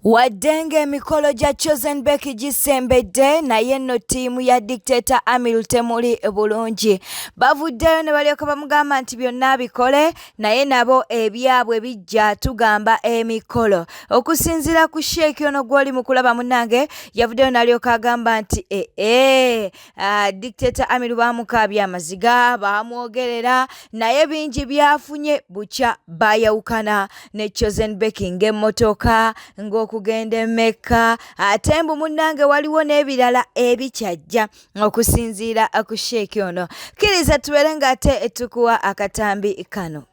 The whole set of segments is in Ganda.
Wadde ng'emikolo gya Chosen Becky gisembedde naye nno ttiimu ya Dictator Amil temuli bulungi. Bavuddeyo ne balyoka bamugamba nti byonna abikole naye nabo ebyabwe bijja tugamba emikolo. Okusinziira ku Sheikh ono gw'oli mu kulaba munnange yavuddeyo n'alyoka agamba nti ee eh, eh, Dictator Amiru baamukaabya amaziga baamwogerera naye bingi byafunye bukya baayawukana ne Chosen Becky ng'emmotoka ng'okugenda e Mecca ate mbu munnange waliwo n'ebirala ebikyajja okusinziira ku Sheikh ono. Kkiriza tubeere ng'ate tukuwa akatambi kano.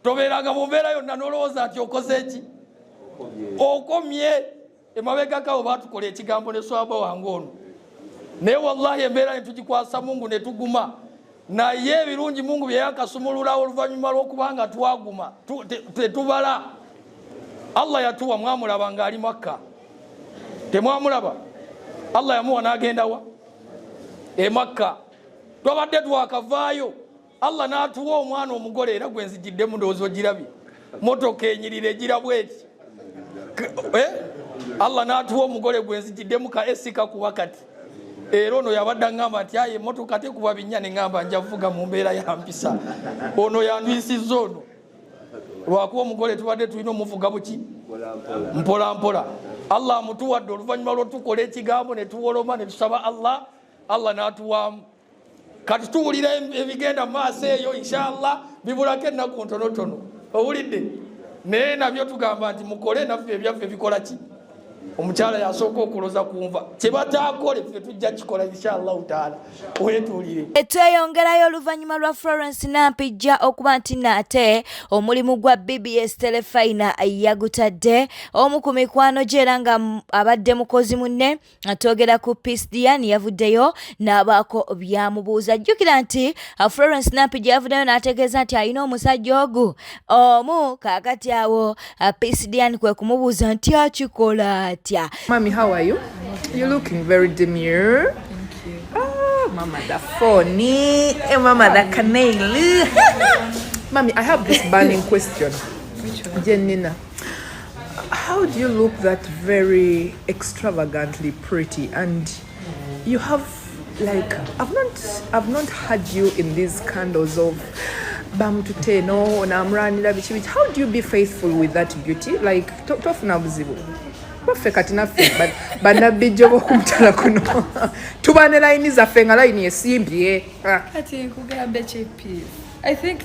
Tobeeranga mu mbeera yonna n'olowooza nti okoze ki okomye emabegakawo batukola ekigambo ne swaba wange ono naye wallahi embeera netugikwasa mungu netuguma naye ebirungi mungu byeyakasumululawo oluvannyuma lwokuba nga twaguma tetubala Allah yatuwa mwamulaba ngaali makka temwamulaba Allah yamuwa n'agendawa emakka twabadde twakavaayo Allah n'atuwa omwana omugole era gwe nzijiddemu ndowooza ogirabye motoka enyirira egira bweti eh? Allah n'atuwa omugole gwe nzijiddemu ka esi kakuba kati era ono yabadde aŋŋamba nti aye emotoka tekuba binnya ne ŋŋamba nja vuga mu mbeera ya mpisa ono yandwisizza ono lwakuba omugole tubadde tulina omuvuga buki mpola mpola Allah amutuwadde oluvannyuma lwotukola ekigambo ne tuwoloma ne tusaba Allah Allah n'atuwaamu kati tuwulira ebigenda mu maaso eyo inshallah bibulako ennaku ntonotono owulidde naye nabyo tugamba nti mukole naffe ebyaffe bikola ki omukyala yasooka okuloza kunva kyebatakole ffe tujja kikola inshallahu taala wetuulire tweyongerayo oluvannyuma lwa Florence Nampijja okuba nti naate omulimu gwa BBS Telefina yagutadde omu ku mikwano gye era nga abadde mukozi munne Twogera ku Peace Dian yavuddeyo n'abaako byamubuuza. Jjukira nti Florence Nampijja yavuddeyo n'ategeeza nti alina omusajja ogu omu kaakati awo Peace Dian kwe kumubuuza nti akikola atya. Mami, how are you? You're looking very demure. Thank you. Oh, mama the phony. Hey, mama the canal. Mami, I have this burning question. Which one? Jenina. How do you look that very extravagantly pretty and you have like I've not had you in these candles of bamutute no namranira biki biki. How do you be faithful with that beauty? Like tofuna buzibu baffe kati naffe bannabijjo b'okumutala kuno tuba ne layini zaffe nga layini esimbye. Kati nkugambe ki Peace? I think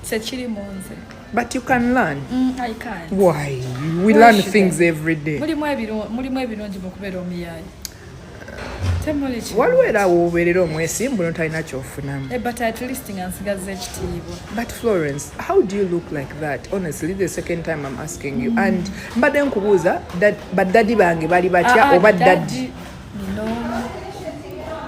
tekiri mu nze. But you can learn. I can't. Why? We Why learn should things I? every day. Mulimu ebirungi mu kubeera omuyaayi. Temuli kirungi. Waliwo era w'obeerera omwesimbu n'otalina ky'ofunamu. But at least nga nsigazza ekitiibwa. But Florence, how do you look like that? Honestly, the second time I'm asking you. And mbadde nkubuuza, baddadi bange bali batya oba daddy? Nino.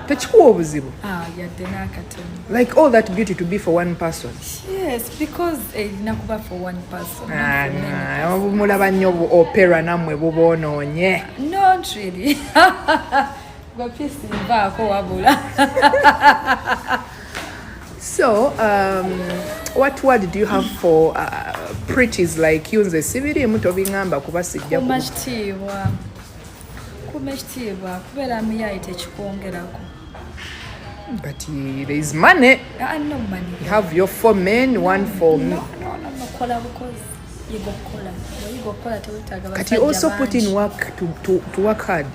Tekikuwa obuzibu? Yadde n'akatono. Like all that beauty to be for one person. Yes, because erina kuba for one person, not for many persons. Mulaba nnyo bu opera nammwe buboonoonye. Not really. Gwe Peace nvaako wabula. So, what word do you have for pretties like you? Nze sibiriimu tobiŋŋamba kuba sijja Kuma kitiibwa. Kuma ekitiibwa kubeera muyaayi tekikwongerako. But there is money. No money. You have your 4 men, 1 for me. No, no, no, no. Kola bukozi. Yiga okukola. Oyiga okukola tewetaaga But you also basajja put in bangi. work to work hard.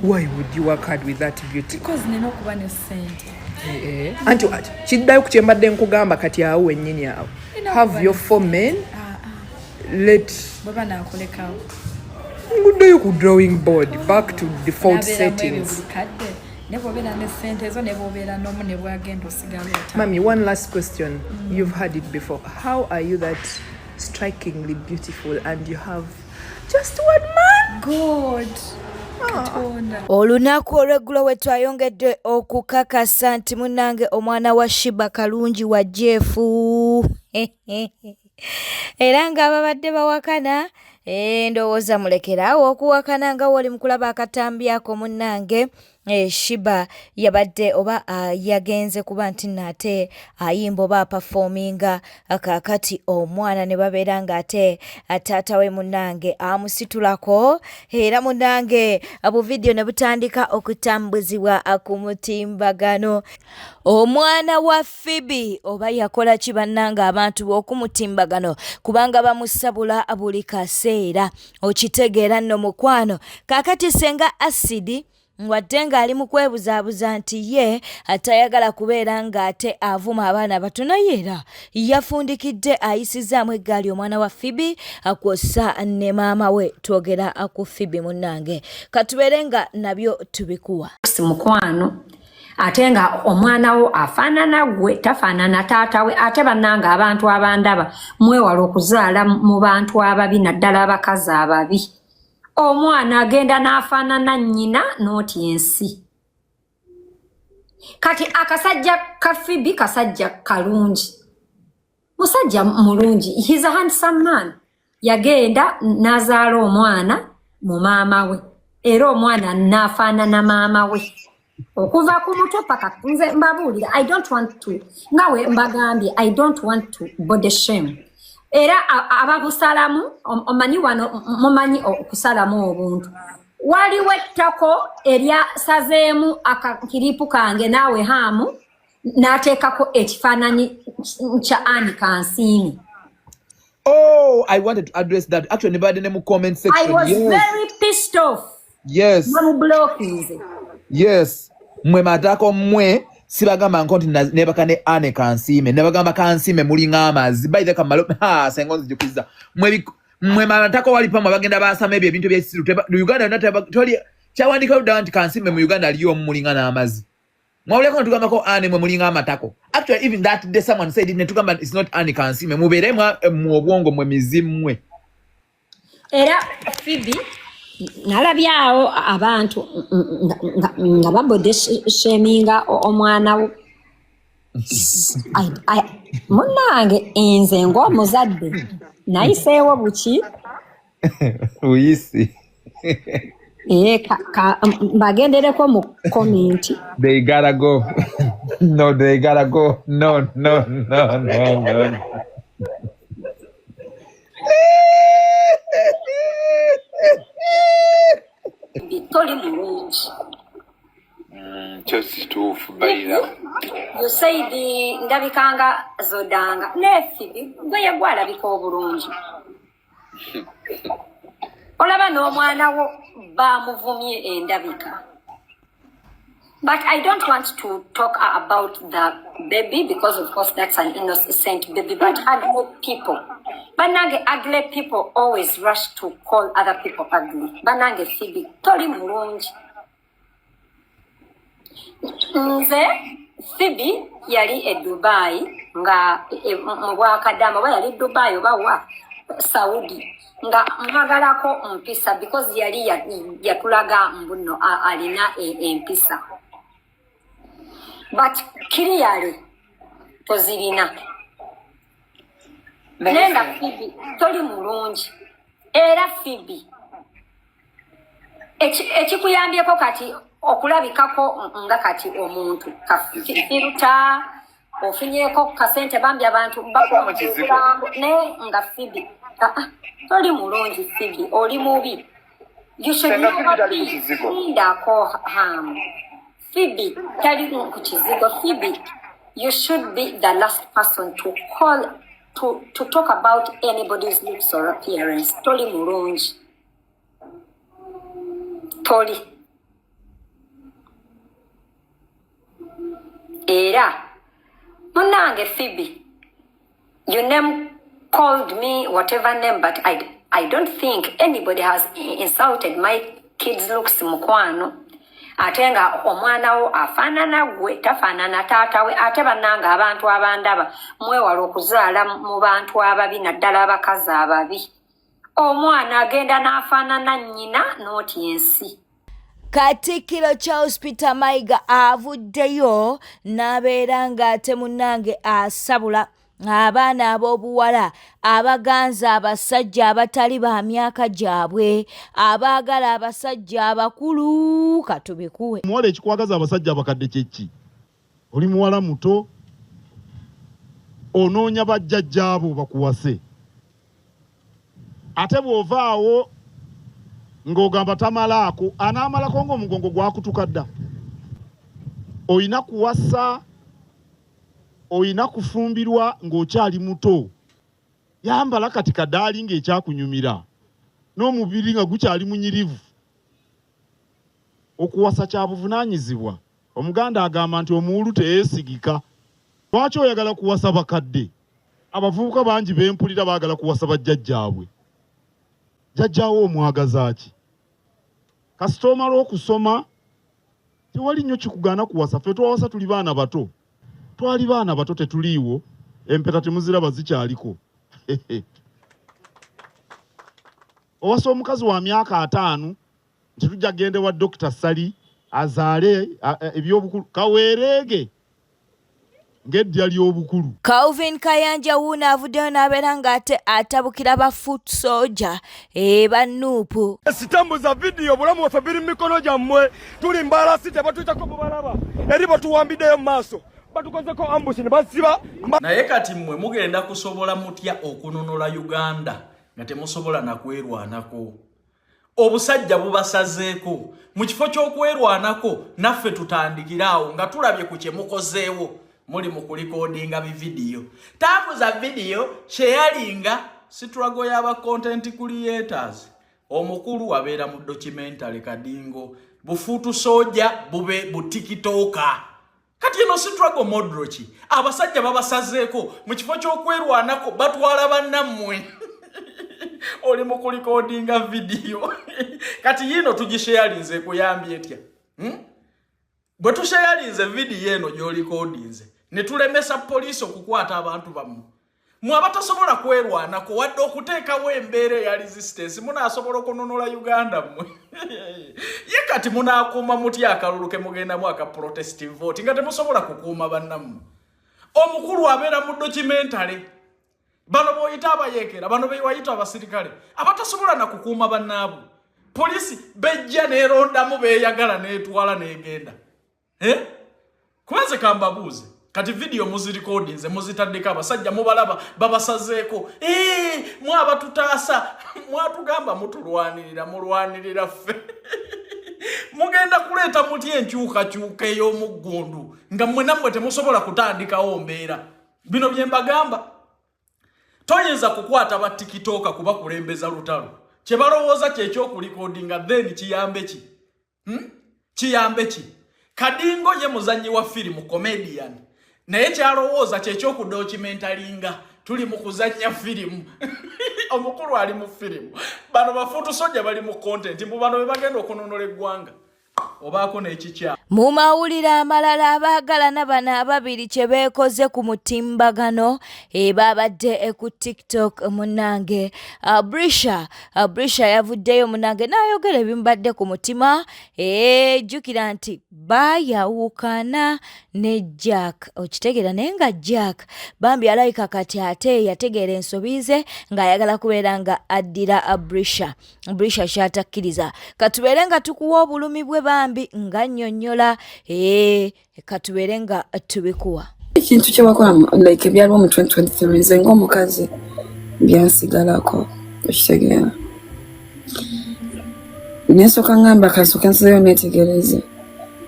Why would you work hard with that beauty? Because nina okuba ne ssente. Anti kiddayo ku kye mbadde nkugamba kati awo wennyini awo. Nina Have okuba your ne 4 men. Let Bwe banaakulekawo. Nguddeyo ku drawing board, back to default Nabeera mu ebyo settings. buli kadde. Ne bw'obeera ne ssente ezo, ne bw'obeera n'omu, ne bw'agenda osigala otambula. Mami, one last question. You've had it before. How are you that strikingly beautiful and you have just one man? God. Katonda. Olunaku olw'eggulo we twayongedde okukakasa nti munnange omwana wa Shiba Kalungi wa Jeff. Era ng'ababadde bawakana, ndowooza mulekeraawo okuwakana nga w'oli mu kulaba akatambi ako munnange. Eh, Shiba yabadde oba ah, yagenze kuba nti nno ate ayimba oba apafominga ah, kaakati omwana ne babeera ng'ate ah, taata we munnange amusitulako era munnange buvidiyo ne butandika okutambuzibwa ku mutimbagano. Omwana wa Phoebe oba yakola ki bannange abantu b'okumutimbagano kubanga bamusabula buli kaseera okitegeera nno mukwano. Kaakati senga Acid wadde ng'ali mu kwebuzaabuza nti ye atayagala kubeera ng'ate avuma abaana abato naye era yafundikidde ayisizzaamu eggaali omwana wa Phoebe kwossa ne maama we. Twogera ku Phoebe munnange, katubeere nga nabyo tubikuwa. Mukwano ate nga omwana wo afaanana gwe tafaanana taata we. Ate bannange abantu abandaba mwewala okuzaala mu bantu ababi, naddala abakazi ababi. Omwana agenda n'afaanana nnyina n'oti ensi. Kati akasajja ka Phoebe kasajja kalungi, musajja mulungi, he's a handsome man. Yagenda n'azaala omwana mu maama we, era omwana n'afaanana maama we okuva ku mutwe paka. Nze mbabuulira, I don't want to, nga we mbagambye, I don't want to body shame. Era ababusalamu omanyi wano mumanyi okusalamu obuntu. Waliwo ettako eryasazeemu akakiripu kange naawe haamu n'ateekako ekifaananyi kya Anne Kansiime. Oh, I wanted to address that. Actually, nebadde ne mu comment section. I was yes. very pissed off. Yes. Namublockinze. Yes. Mwe matako mwe sibagamba nko nti nebaka ne Anne Kansiime. Nebagamba Kansiime mulinga amazzi. By the kamalo ha sengo nzijukiza. Mwe mwe matako wali pamwe bagenda basama ebyo ebintu by'ekisiru. Uganda yonna toli kyawandika ludda nti Kansiime mu Uganda aliyo omu mulinga n'amazzi. Mwawuleko netugambako Anne mwe mulinga amatako. Actually, even that day someone said it, netugamba it's not Anne Kansiime. Mubeere mu obwongo mwe mizimu mwe. Era Phoebe nalabyawo abantu nga babode shaminga omwana wo. Munnange nze ng'omuzadde nayiseewo buki Uyisi. Mbagendereko mu comment. They gotta go. No, they gotta go. No, no, no, no, no. Toli mulungi. Kyo kituufu bayira. You said ndabikanga zodanga ne Phoebe gwe yegwe alabika obulungi. Olaba n'omwana wo bamuvumye endabika. But I don't want to talk about the baby because of course that's an innocent baby. But ugly people, banange, ugly people always rush to call other people ugly. Banange Phoebe, toli mulungi. Nze Phoebe yali e Dubai nga mu bwakadama oba yali Dubai oba wa Saudi nga mwagalako mpisa because yali yatulaga mbuno alina empisa. But clearly tozirina. Naye nga Phoebe toli mulungi. Era Phoebe ekikuyambyeko kati okulabikako nga kati omuntu kafiruta ofunyeeko kasente bambi abantu naye nga Phoebe toli mulungi. Phoebe oli mubi. You should never be ndako ham. Phoebe tali ku kizigo. Phoebe, you should be the last person to call to talk about anybody's looks or appearance. Toli mulungi. Toli. Era munnange Phoebe, you name called me whatever name, but I don't think anybody has insulted my kids' looks mukwano. Ate nga omwana wo afaanana gwe tafaanana taata we. Ate bannange abantu abandaba mwewala okuzaala mu bantu ababi, naddala abakazi ababi. Omwana agenda n'afaanana nnyina n'oti ensi. Katikkiro Charles Peter Mayiga avuddeyo n'abeera ng'ate munnange asabula. Abaana ab'obuwala abaganza abasajja abatali ba myaka gyabwe, abaagala abasajja abakulu, katubikuwe. Omuwala ekikwagaza abasajja abakadde kyeki? Oli muwala muto, onoonya bajjajjaabo bakuwase, ate bw'ovaawo ng'ogamba tamalaako, anaamalako ng'omugongo gwakutuka dda. Olina kuwasa, olina kufumbirwa ng'okyali muto. Yambala kati kadaali ng'ekyakunyumira n'omubiri nga gukyali munyirivu. Okuwasa kya buvunaanyizibwa. Omuganda agamba nti omuwulu teyeesigika. Lwaki oyagala kuwasa bakadde? Abavubuka bangi be mpulira baagala kuwasa bajjajjaabwe. Jjajjaawo omwagaza ki? Kasita omala okusoma tewali nnyo kikugaana kuwasa. Ffe twawasa tuli baana bato. Twali baana bato tetuliiwo, empeta temuziraba zikyaliko. Owasa omukazi wa myaka 50 nti tujja kugenda ewa Dokita Ssali azaale ebyobukulu kaweereege ng'eddya ly'obukulu. Calvin Kayanja wuuno avuddeyo n'abeera ng'ate atabukira ba foot soldier ba Nuupu. Sitambuza vidiyo, obulamu bwaffe biri mu mikono gyammwe. Tuli Mbarara City, batuyitako mubalaba eri batuwambiddeyo mu maaso, batukozeko ambush ne basiba. Naye kati mmwe mugenda kusobola mutya okununula Uganda nga temusobola nakwerwanako? Obusajja bubasazeeko mu kifo ky'okwerwanako. Naffe tutandikire awo nga tulabye ku kye mukozeewo. Muli mu kulikodinga bividiyo, tambuza vidiyo, sharinga, struggle y'aba content creators. Omukulu abeera mu documentary Kadingo, bu foot soldier bube bu TikToker. Kati eno struggle modro ki? Abasajja babasazeeko mu kifo ky'okwerwanako, batwala bannammwe. Oli mu kulikodinga vidiyo, kati yiino tugisharinze, ekuyambye etya, Bwe tusharinze vidiyo eno gy'olikodinze ne tulemesa poliisi okukwata abantu bammwe, mwe abatasobola kwerwanako wadde okuteekawo embeera eya resistance, munaasobola okununula Uganda mmwe? Ye kati munaakuuma mutya akalulu ke mugendamu aka protestive vote nga temusobola kukuuma bannammwe? Omukulu abeera mu documentary. Bano boyita abayeekera, bano bewayita abasirikale abatasobola na kukuuma bannaabwe, poliisi bejja neerondamu beeyagala n'etwala n'egenda. Eh? Kubanze kambabuuze, kati vidiyo muzirikodinze, muzitaddeko, abasajja mubalaba babasazeeko. Mwabatutaasa, mwatugamba mutulwanirira, mulwanirira ffe. Mugenda kuleeta mutya enkyukakyuka ey'omuggundu nga mmwe nammwe temusobola kutandikawo mbeera? Bino bye mbagamba, toyinza kukwata ba TikToker kubakulembeza lutalo. Kye balowooza kyekyokulikodinga, then kiyambe ki, Kiyambe ki? Kadingo ye muzanyi wa firimu, comedian, naye kyalowooza kyekyokudocumentaringa tuli mu kuzannya firimu. Omukulu ali mu firimu, bano ba foot soldier bali mu content. Mbu bano be bagenda okununula eggwanga, obaako n'ekikya. Mu mawulire amalala, abaagalana bano ababiri kye beekoze ku mutimbagano, babadde ku TikTok munnange. Brisha, Brisha yavuddeyo munnange n'ayogera ebimubadde ku mutima. Jjukira nti baayawukana ne Jack, okitegeera, naye nga Jack bambi alabika kati ate yategeera ensobi ze ng'ayagala kubeera nga addira Brisha. Brisha kyatakkiriza. Katubeere nga tukuwa obulumi bwe bambi nga nnyonnyola. Katubeere nga tubikuwa. Ekintu kyewakola like ebyaliwo mu 2023, nze ng'omukazi byansigalako, okitegeera? Nensooka ngamba kasooka nsizeyo neetegereze,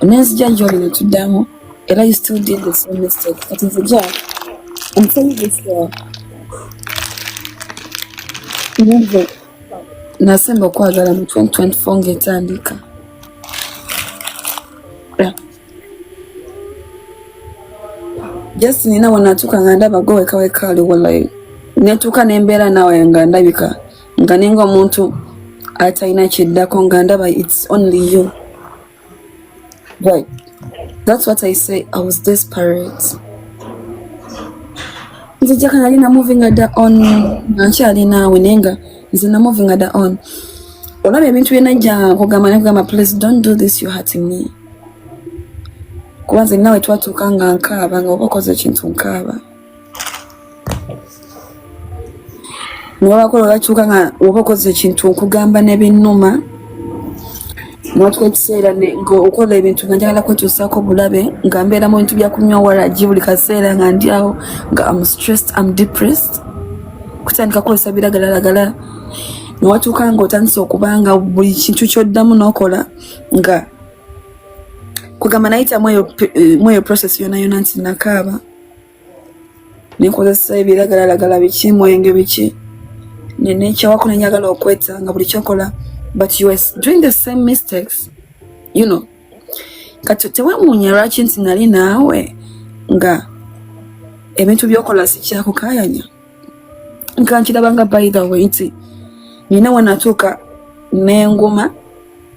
nenzija gyoli netuddamu, era you still did the same mistake. Kati nze Jack, I'm saying this girl, nze nasemba okwagala mu 2024 ng'etandika. Yeah. Just nina wenatuuka nga ndaba gwe weka weka aliwo, like netuuka nembeera naawe nga ndabika nga ninga omuntu atalina kiddako, nga ndaba it's only you, right? That's what I say, I was desperate. Nze Jack nali namovinga dda on nga nkyali naawe, naye nga nze namovinga dda on. Olaba ebintu byenajja nkugamba, nekugamba, "Please don't do this, you hurting me," kuba nze naawe twatuuka nga nkaaba, nga oba okoze ekintu nkaaba. Newabako lwebakyuka nga oba okoze ekintu nkugamba nebinnuma newatuka ekiseera nga okola ebintu nga njagala kwetuusaako bulabe nga mbeera mu bintu byakunywa waragi buli kaseera nga ndi awo nga am stressed am depressed kutandika kukozesa biragalalagala newatuuka nga otandise okuba nga buli kintu kyoddamu nokola nga kugamba nayita mweyo process yona yona nti nakaaba nenkozesa ebiragalalagala biki mwenge biki nenekyawako nenjagala okwetta nga buli kyokola but you are doing the same mistakes you know kati tewewuunya lwaki nti nali naawe nga ebintu byokola sikyakukayanya nga nkiraba nga by the way nti nina wenatuuka nenguma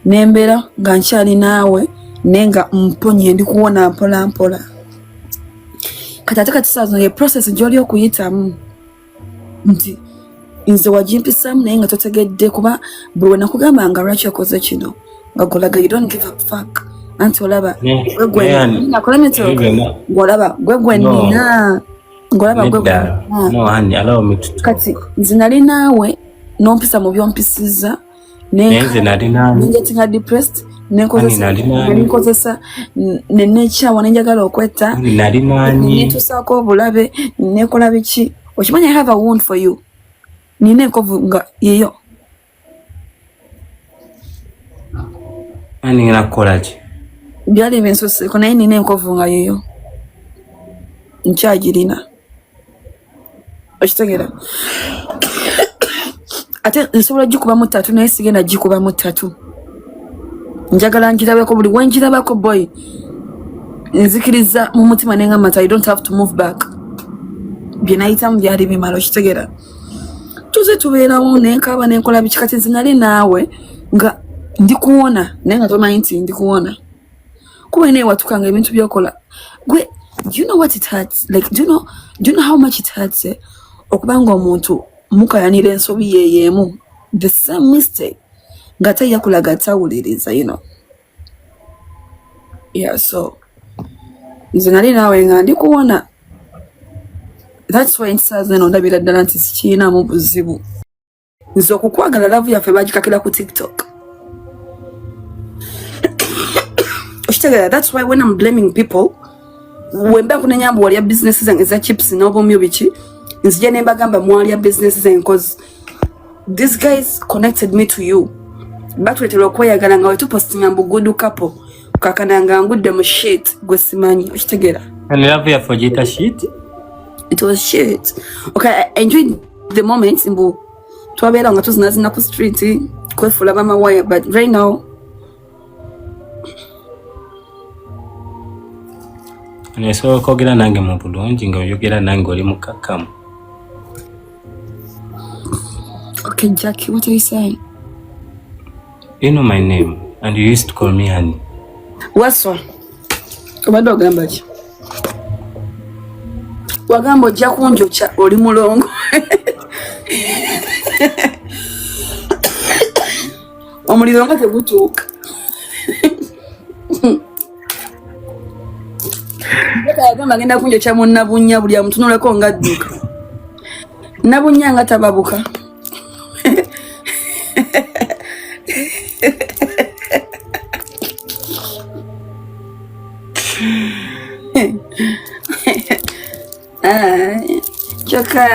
nembeera nga nkyali naawe naye nga mponye ndi kuwona mpola mpola kati ate kati saa zino ye process gyoli okuyitamu nti nze wagimpisaamu naye nga totegedde kuba buli wenakugamba nga lwaki okoze kino nga golaga you don't give a fuck anti olaba gwegwenolaba gwegwenina ngolaba kati nze nali naawe nompisa mu byompisizza nengetinga depressed nenkozesa nenekyawa nenjagala okwetta netusaako obulabe nekola biki okimanyi i have a wound for you nina enkovu nga yeyo nina kukolaki byali binsuseeko naye nina enkovu nga yeyo nkyagirina okitegera ate nsobola gikubamu tatu naye sigenda gikubamu tatu njagala ngirabeko buli wengirabako boy nzikiriza mu mutima nengamba nti i don't have to move back byenayitamu byali bimala okitegera tuze tubeerawo nenkaaba nenkola biki kati nze nali naawe nga ndikuwona naye nga tomanyi nti ndikuwona kuba naye watukanga ebintu byokola gwe do you know what it hurts like do you know, do you know how much it hurts eh? okuba nga omuntu mukayanira ensobi yeyeemu the same mistake nga te yakulaga tawuliriza you know yeah so nze nali naawe nga ndi kuwona that's why nti saa zino ndabira ddala nti sikirinamu buzibu nze okukwagala love yaffe bagikakira ku tiktok okitegera that's why when i'm blaming people wemba nkunenya mbu walya bizinesi zange eza chips n'obumyu biki nzija ne mbagamba mwalya bizinesi zange cause these guys connected me to you batuletera okweyagala nga wetupostinga mbu good couple kakana nga ngudde mu shit gwe simanyi okitegera And love yaffe ogiyita shit it was shit okay i enjoyed the moment mbu twabeera nga tuzinazina ku street kwefuula bamawaya but right now Osobola okwogera nange mu bulungi nga oyogera nange oli mukakkamu. Okay, Jackie, what are you saying? You know my name and you used to call me honey. Waswa, obadde ogamba ki? Wagamba ojja kunjokya oli mulongo. Omuliro nga tegutuuka. Yagamba agenda kunjokya mu Nabunya buli amutunulako nga adduka. Nabunya nga tababuka. Ah, kyokka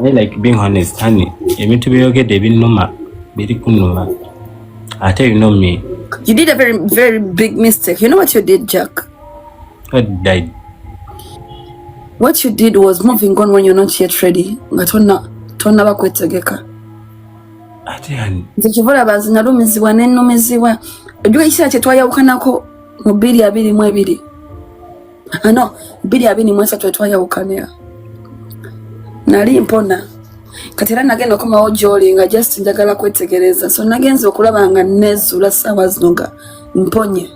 I like being honest honey ebintu byeyogedde ebinnuma biri kunnuma ate you know me you did a very very big mistake you know what you did Jack what did I what you did was moving on when you're not yet ready nga tonna tonnaba kwetegeka ate honey nze kyova olaba nze nalumizibwa nenumizibwa ojjuka ekiseera kye twayawukanako mu 2022 ano 2023 twayawukanira nali mpona kati era nagenda okomawo gyoli nga just njagala kwetegereza so nagenze okulaba nga nezuula saawa zino nga mponye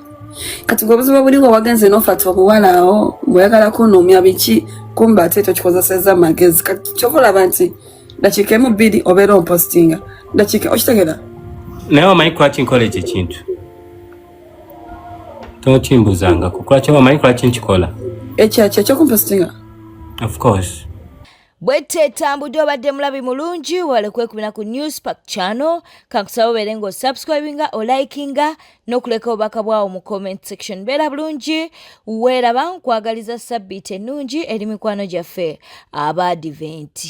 kati gwe obuzibu obuliwo wagenze nofata obuwala awo ngaoyagala kunuumya biki kumba ate tokikozeseza magezi kati kyova olaba nti dakiika emu bbiri obeera ompostinga dakiika okitegera naye omanyi kwaki nkola ekyo ekintu tokimbuzangako kwaki omanyi kwaki nkikola ekyo ekyo ekyokumpostinga of course. Bwette etambudde obadde mulabi mulungi wale kwekubira ku Newspark channel. Kankusaba obeere ng'osubscribinga, olikinga n'okuleka obubaka bwawo mu comment section. Beera bulungi, weeraba, nkwagaliza sabbiiti ennungi eri mikwano gyaffe aba Adventi.